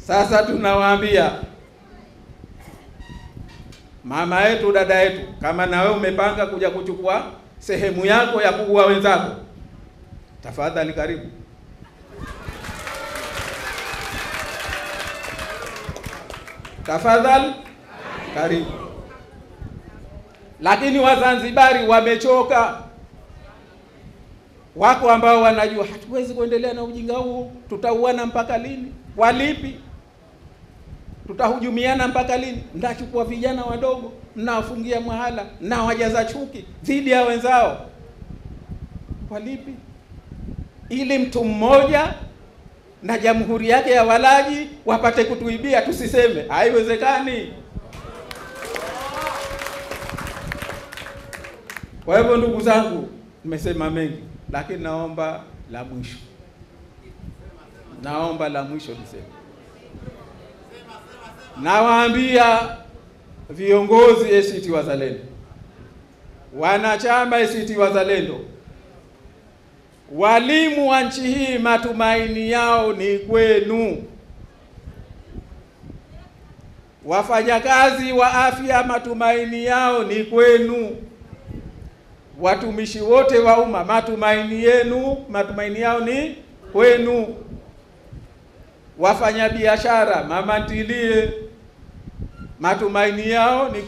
Sasa tunawaambia mama yetu, dada yetu, kama na wewe umepanga kuja kuchukua sehemu yako ya kuua wenzako, tafadhali karibu. Tafadhali karibu. Lakini Wazanzibari wamechoka. Wako ambao wanajua hatuwezi kuendelea na ujinga huu, tutauana mpaka lini? Walipi? Tutahujumiana mpaka lini? Ndachukua vijana wadogo, mnawafungia mahala, na wajaza chuki dhidi ya wenzao. Walipi? Ili mtu mmoja na jamhuri yake ya walaji wapate kutuibia tusiseme. Haiwezekani. Kwa hivyo ndugu zangu, nimesema mengi, lakini naomba la mwisho. Naomba la mwisho niseme. Nawaambia viongozi ACT Wazalendo, wanachama ACT Wazalendo, walimu wa nchi hii matumaini yao ni kwenu. Wafanyakazi wa afya matumaini yao ni kwenu. Watumishi wote wa umma matumaini yenu, matumaini yao ni kwenu. Wafanyabiashara, mama ntilie, matumaini yao ni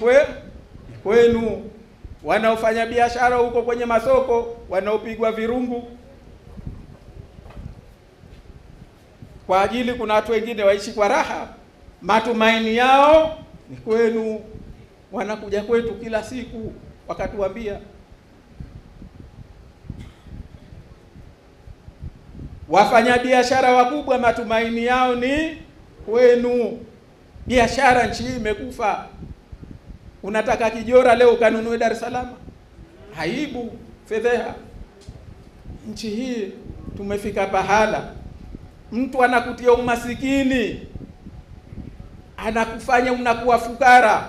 kwenu. Wanaofanya biashara huko kwenye masoko, wanaopigwa virungu kwa ajili kuna watu wengine waishi kwa raha, matumaini yao ni kwenu. Wanakuja kwetu kila siku wakatuambia. Wafanyabiashara wakubwa matumaini yao ni kwenu. Biashara nchi hii imekufa. Unataka kijora leo ukanunue Dar es Salaam? Aibu, fedheha. Nchi hii tumefika pahala mtu anakutia umasikini, anakufanya unakuwa fukara,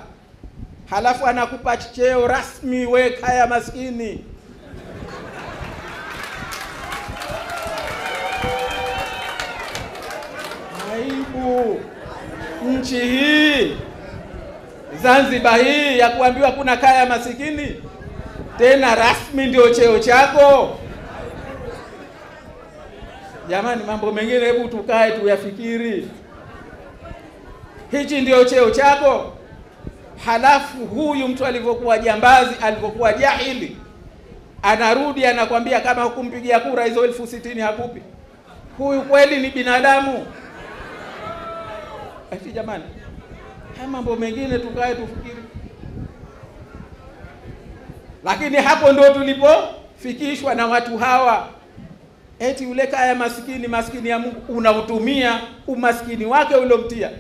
halafu anakupa cheo rasmi, we kaya maskini. Aibu. Nchi hii, Zanzibar hii ya kuambiwa kuna kaya masikini, tena rasmi ndio cheo chako. Jamani, mambo mengine hebu tukae tuyafikiri. Hichi ndio cheo chako. Halafu huyu mtu alivyokuwa jambazi, alivyokuwa jahili, anarudi anakwambia kama hukumpigia kura hizo 60,000 hakupi. Huyu kweli ni binadamu? Ati jamani, haya mambo mengine tukae tufikiri. Lakini hapo ndio tulipofikishwa na watu hawa. Eti ule kaya maskini, maskini ya Mungu, unautumia umaskini wake uliomtia.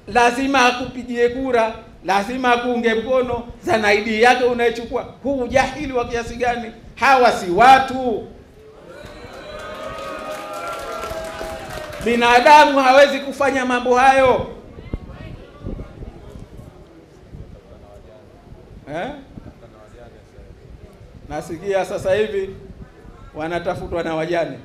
Lazima akupigie kura, lazima akuunge mkono, zanaidi yake unaichukua. Huu ujahili wa kiasi gani? Hawa si watu. Binadamu hawezi kufanya mambo hayo. Nasikia sasa hivi wanatafutwa na wajane.